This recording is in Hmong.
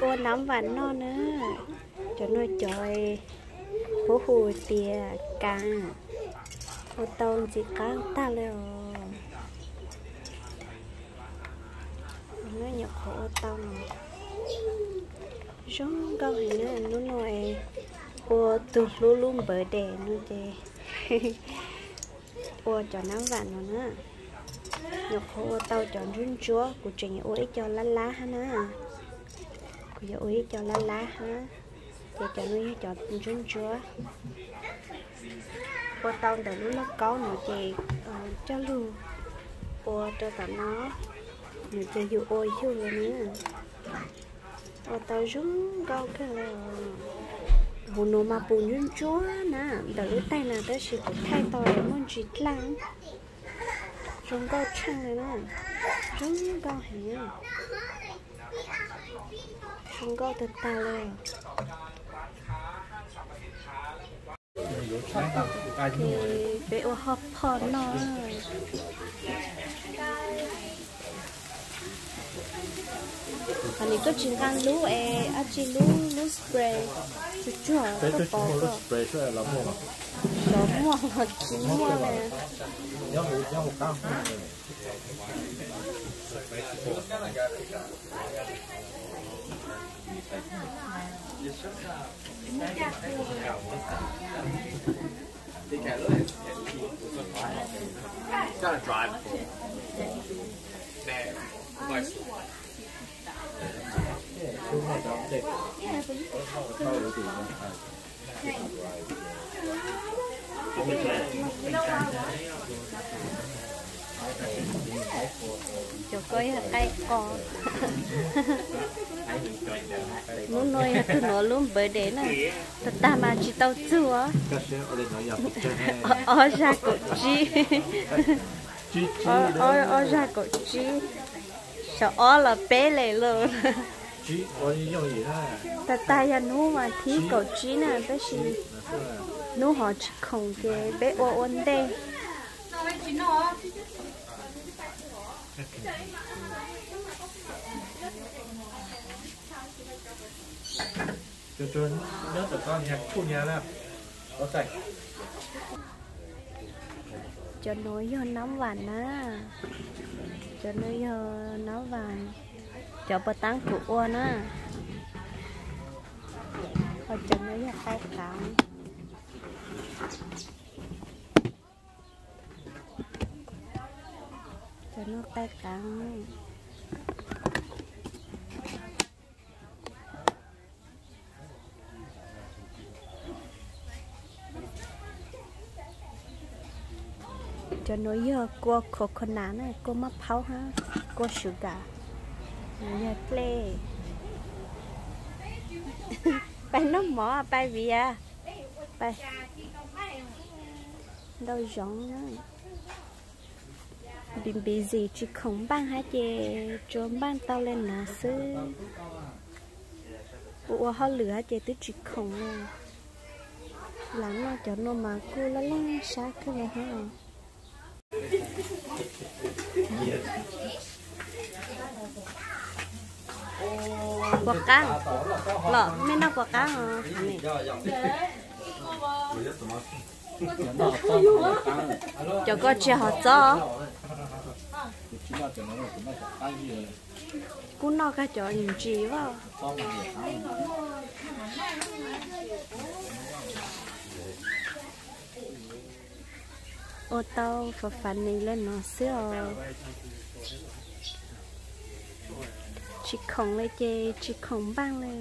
Ua nab vam noj na. Cov no cov huab hu tias kas, ua tau ntxim qab tag li os. Nyuam qhuav ua tau no zoo nkauj heev na. Hnub no ua tus hlub lub npawv des no ces ua cov nab vam no na. Nyuam qhuav ua tau cov ntsuab ntsuab, kuv tseem ua ib co lab lab hab na. Kuv yuav ua ib co lab lab hab, ces cov no yog cov ntsuab ntsuab. Ua tau ntawm lub lauj kaub no ces coj lug ua rau tom no, nws ces yug ua yug li na. Ua tau zoo nkauj kawg li. Hauv no mas puv ntsuab ntsuab na, ntawm lub taig na, tab sis kuv thaij tau muaj ntsis dlaaj. Zoo nkauj tsheej li na, zoo nkauj heev. Zoo nkauj tag tag li. Peb ua hot pot noj. Hos nim koj tsis nqa lub es ab tsi lub, lub spray tsuag tsuag koj pov ko. Xyov muaj los tsis muaj li. Cov ko yog qaib qos. Hnub no yog tug nuav lub birthday na, tag tag mas tsis tau txug. Ob zag kaum tsib, ob zag kaum tsib, xyov ob los peb le lauj. Tag tag yog hnub vas thib kaum tsib na, tab sis hnub hov tsis khoom ces peb ua ua ntej. Cov nuav yog nab vam na. Cov nuav yog nab vam, cov puas taab kuv ua na. Ho cov nuav yog qaib qaav. Cov nuav qaib qaav. Cov nuav yog kua coconut na, kua maj phaub hab kua sugar. Nuav yog dlej. Pais noj mov, pais viav, pais ntau zoov na. Npis npis zim tsis khoom npaaj hab ces tsuas npaaj tau le nuav xwb. Ua ua hauj lwm hab ces twb tsis khoom le. Lam noj cov nuav mas kuj laj laj sab kawg le hab. Puas qaab? Los mej noj puas qaab os? Cov ko tsis hov txob. Kuv noj kag cov ntsis as. Ua tau fav fav nees le nuav xwb os. Tsis khoom le ces tsis khoom npaaj le.